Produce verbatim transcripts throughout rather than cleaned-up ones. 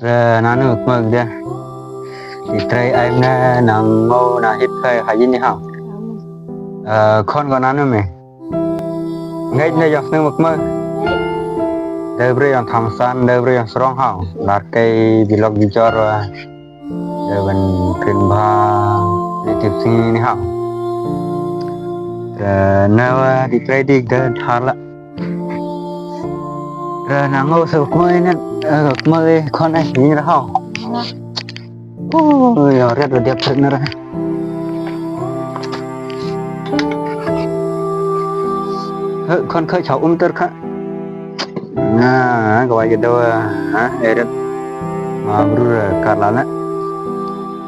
Re nanu kmang de. Di trei ai mne nang ngau na hip kai ha yin ni hang. Eh, khon ko nanu me. Ngai ne yong sneng mak kmang. Dei bre yong tham san, dei bre yong srong hang. Lar kai bilok bijor wa. Dei ban krin ba. Di tip sing ni hang. Re na wa di trei di de thar la. Re na ngau sa kmang ne, eh, kmang khon ai yin ra hang. Oh, ya, red udah dia pernah. He, khon kha chau um ter kha. Na, ka wai ka dawa, ha, eh, red. Ma bru re, kar la na.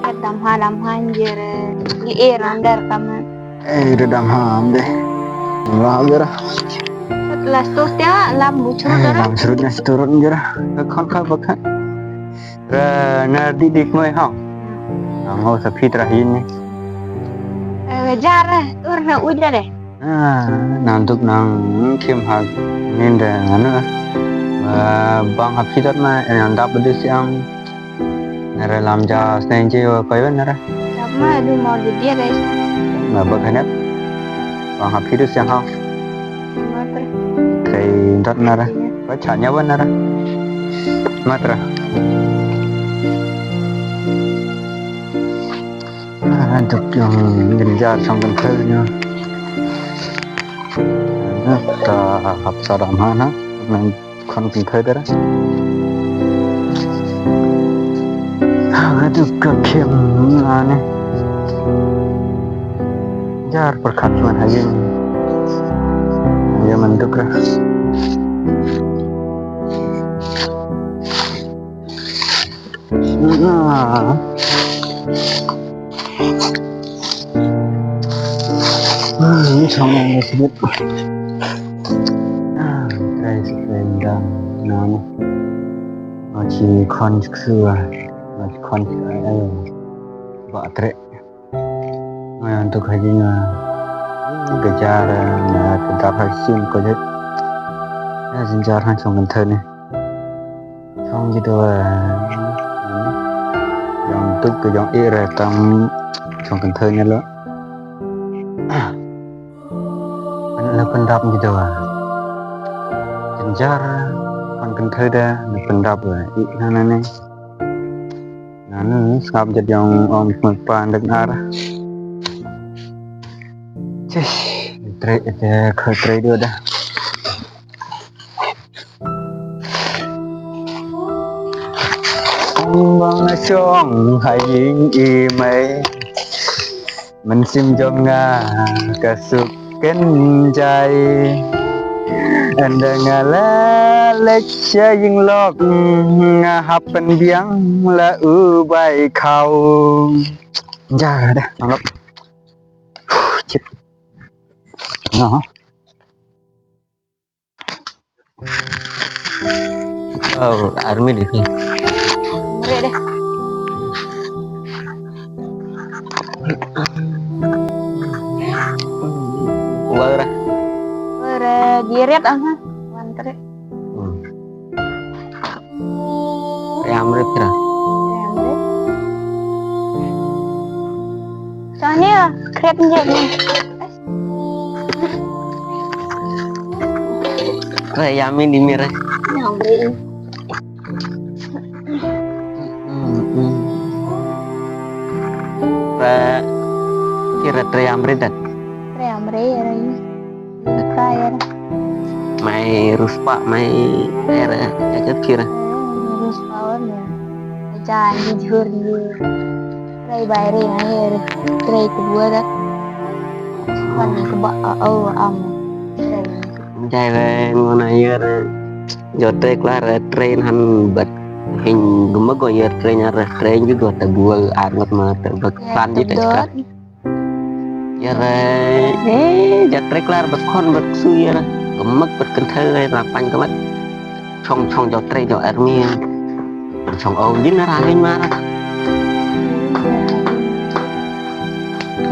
Red dam ha, dam ha, jer, di er, under kama. Eh, red dam ha, am de. La, jer. Last tu tia, lam buchur Eh, dah. Lam serut na seturut jer. He, khon kha bakha. Re na di dik mai ha. Nang ngau sa phi tra hin ni. Eh, jar eh, ur na uja deh. Ah, nang duk nang kim ha nin de anu. Ah, bang ha phi dat ma, eh, nang dap de siang. Nara lam ja sneng je wa koy wan nara. Dap ma, du mau de dia deh. Ma bak hanet. Bang ha phi de siang ha. Matra. Kai dot nara. Ba cha nya wan nara. Matra. Ah, duk yong ngin jar sang kan thel nya. Ta hap sa dam ha na. Nang khon kan thel dara. Ah, duk ka khim na ne. Jar perkat man hayin. Ya manduk ra. Ah. Hmm, ini sama yang disebut. Ah, guys, rendang. Nah, ni. Masih konjek sua. Masih konjek ayo. Ba trek. Nga ïa ntuk ha ïing, nga ka jar, nga ka dap ha sien ko jait. Nga jynjar ha chong kynthei ne. Chong ji to, jong ntuk ka jong i re tam chong kynthei ne lo. An la pyndap ji to. Jynjar kan kynthei da la pyndap i na na ne. Ngan sngap jat jong ong sngap pan dek ar. Chih, trei ete kha trei dua da. Ong bang na chong ha ïing i mei. Mynsiem jong nga ka suk kynjai. Ynda nga la leit sha ïing lok nga hap pynbiang la u bai khaw. Ja da nang lok. Chit. No. Oh, army di sini. Mari deh. Wara. Wara diret aha. Wan tere. Hmm. Re amrit kra. Re amrit. Sani ya, krep nje ni. Re yamin di mira. Amrit. Hmm, hmm. Re kira re amrit dat. Re amrit, re. Kaya. Mai ruspa mai era ya ke pira. Ruspa wan ya. Jan di jur di. Trai bai re ngai re. Trai kedua dah. Kan ke ba au am. Trai. Jai re ngona ya re. Jo trai klar re train han bat. Hin gemego ya train ya re train juga ta bual arngot ma ta bak plan ji ta. Ïa re, eh, ja trei klar bad khon bad ksu ïa re. Kemek bad kynthei re, ra pang kemek. Chong chong ja trei ja army. Chong ong jin ra ngin ma ra.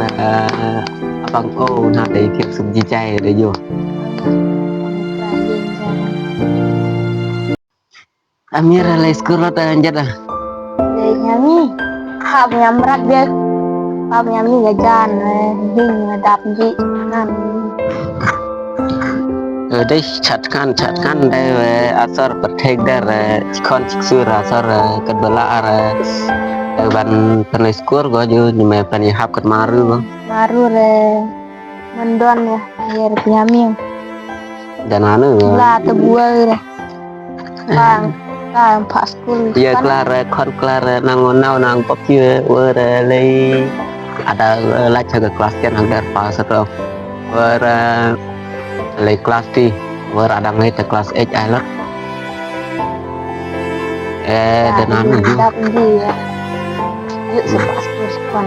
Ba, eh, abang o na dei thiap sum ji jai dei jo. Amira lei skur la ta jada. Lei nyami. Hap nyam rat dia. Hap nyami gajan, eh, ding ngadap di. Nan. Eh, dei chat kan, chat kan dei we asar petek der, eh, kon chiksur asar, eh, kedbela ar, eh, ban penai skur go ju ni me pen hap ket maru go. Maru re. Mandon ya, ya re nyami. Dan anu ya. La te buai re. Bang, bang pak skul. Iya, kan? Klar, eh, kon klar, eh, nang nau nang pop ye, wer, eh, lei. Ada, eh, la chaga kelas kan ada pas atau. Wer, eh, lei kelas ti, wer ada ngai te kelas H ai lot. Eh, dan anu ya. Dap di ya. Yuk sepas terus kon.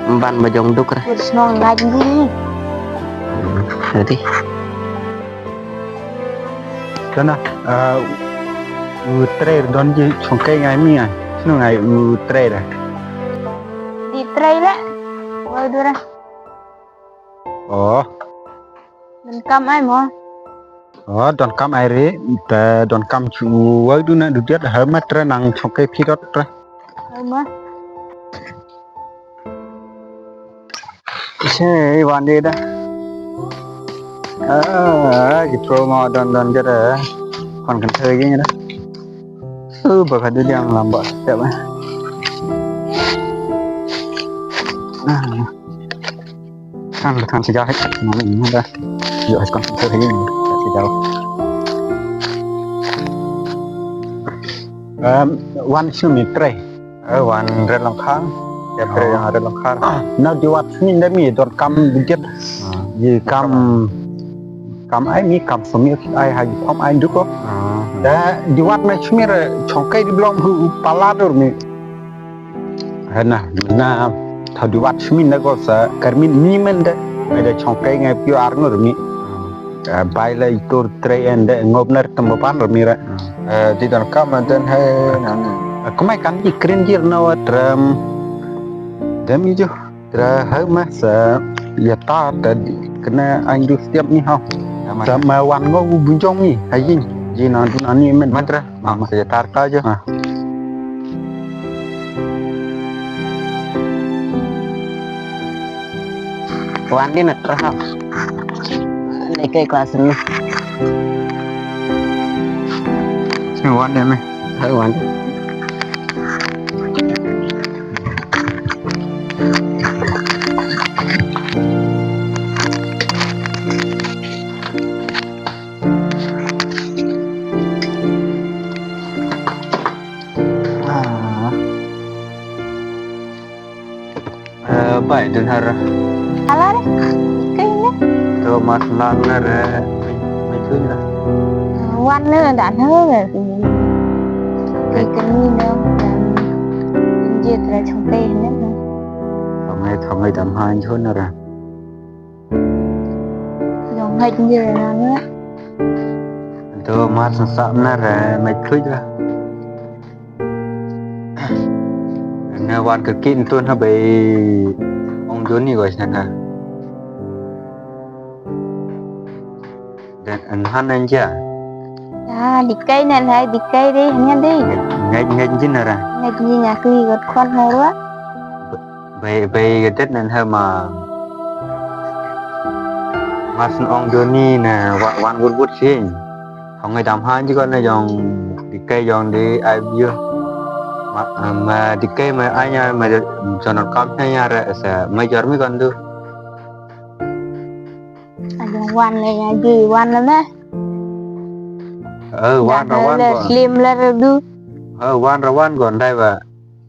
Mban ba jong duk re. Yuk senong ngaji ni. Jadi. Kana, uh, u trei don ji chongkai ngai mi ngai. Snu ngai u trei da. Di trei le. Wai dura. Oh. Don kam ai mo. Oh, don kam ai re. Te don kam chu wai du na du diat ha ma tre nang chongkai phi dot tre. Ai mo. Che wan de da. Ah, ki pro ma don don jada. Kon kan thei gi da. Uh, ba ka de diang lam ba step. Ah. Kan kan sejak. Mana ini da. Yo, kan thei gi. Sejak. Um, wan shu mi trei. Eh, wan red long khang. Ya, pre yang red long khang. Na diwat sini nda mi don kam bidit. Di kam, kam ai mi kam sumi ai ha di kam ai duko. Da diwat na sumi re chongkai di blom hu paladur mi. Hena, na tha diwat sumi nda ko sa karmin ni men da. Ai da chongkai ngai pio arngur mi. Eh, bai la itur trei en de ngop ner tembapan remi ra. Eh, di don kam den hai nani. Eh, kumai kan i krin jir na wa tram. Dem i jo. Tra hai ma sa ya ta ta di kena anju setiap ni ha. Sama wan ngo bu bunjong ni. Hai jin. Ji na du nani men. Matra. Mama. Saya tarka aja. Ah. Wan di na terhap. Ni kai kelas ni. Sini wan di me. Hai wan. Ah. Eh, bai dun har. Ala re, ikai ne. To mas lang na re. Mai tun na. Wan ne da ne re. Kai kani ne. Inje tra chong kai ne. Thong ai, thong ai dam han chon na re. Jong hai jong je na ne. To mar sa sa na re mai thui ra. Na wan ka kin tun ha bai ong Joni ko sa na. Dan an han an ja. Ya, dikai na hai dikai dei hanya dei. Ngai ngai jin na ra. Ngai jin ya kui got kon hai ruwa. Bai bai ka det nen ha ma. Mas ong Joni na wa wan wut wut sing. Hong ngai dam han ji kon na jong dikai jong di ai biu. Ma ma dikai ma anya ma jono kam nya re sa ma jor mi kon du. Ajong wan le nya ji wan le me. Eh wan ra wan le ko. Slim le du. Eh wan ra wan ko ndai ba.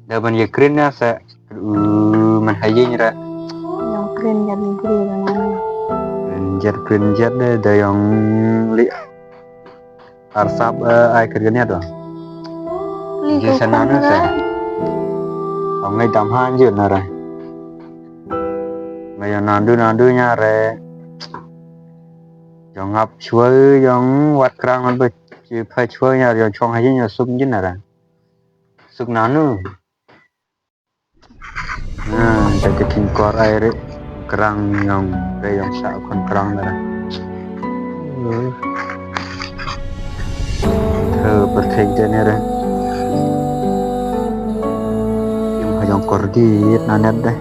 Da ban ye krin ya sa. U man ha ïing ra. Yong kren jar ni kren ra ngan. Kren jar kren jar de da yong li. Arsap, eh, ai kren jar to. Li. Ji ko sana na sa. Ong ngai dam han ji na ra. Ngai yong nandu nandu nya re. Yong ngap chua yong wat krang wat ba ji pha chua nya yong chong ha ïing yong sum ji na ra. Suk nanu. Ah, jadi king kor ai re krang yong re yong sa kon krang na. Hmm. Eh, perfect de ne re. Im ha jong kor di na net de.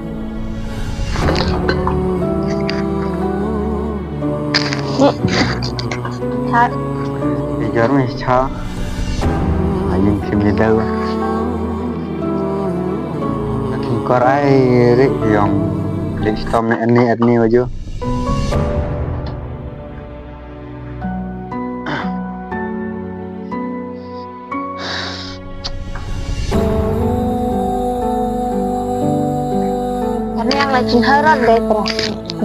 Hat. Di jar mi cha. Ayin kim ni dau. Kor ai ri jong. Di stom ne ani ani waju. Kane yang la chin haran dai pra.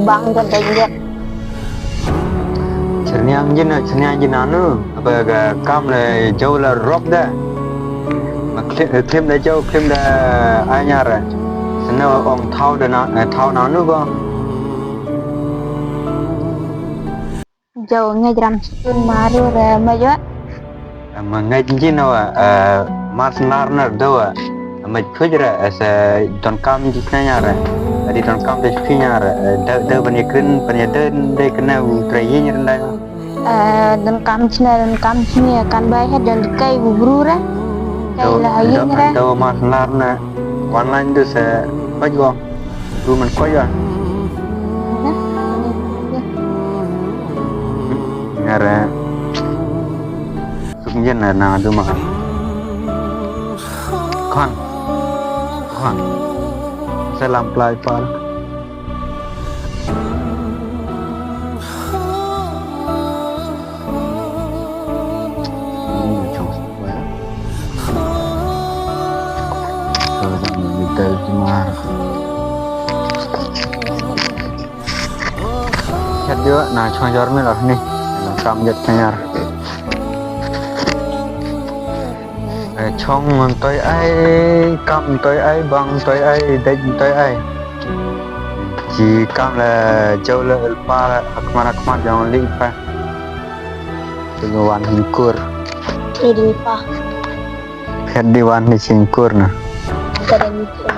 Bang ka dai jet. Chirniang jin, chirniang jin anu. Apa ka kam le jau la rok da. Ma klim, klim da jau, klim da anyar. Sana ong thau da na, eh, thau na nu ko. Jau ngej ram chitun maru re ma jot. Ma ngej jin wa, eh, mar snar na do wa. Ma chuj re, eh, se don kam ji sna nyar re. Adi don kam de sna nyar re. Eh, de, de ban ye krin, ban ye de, de kena u tre yin re ndai. Eh, don kam chna, don kam chna, kan bai het don kai bu bru re. Kai Do, la ha yin do, re. Do mar snar na. Wan lain du se, paj wa. Du man ko ya. Nga re. Suk yen na du ma. Kon. Kon. Salam plai pal. Chat dia na chong jor mi lah ni. Kam jet tayar. Eh, chong toi ai, kam toi ai, bang toi ai, dej toi ai. Ji kam la jau la elpa la hakmar hakmar jong li pa. Tu wan hin kur. Trading pa. Phet di wan ni ching kur na. Trading pa.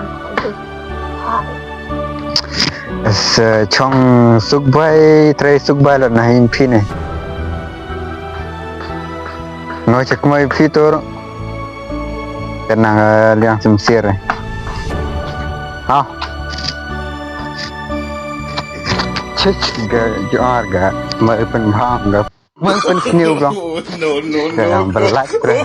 Sa chong suk bai, trai suk bai la na hin phi ne. Ngo chak mai phi tur. Kana, eh, liang sim sir. Ha. Chich ga jar ga mai pen bhang ga. Mai pen sniu ga. No, no, no. Ga yang belat, bro.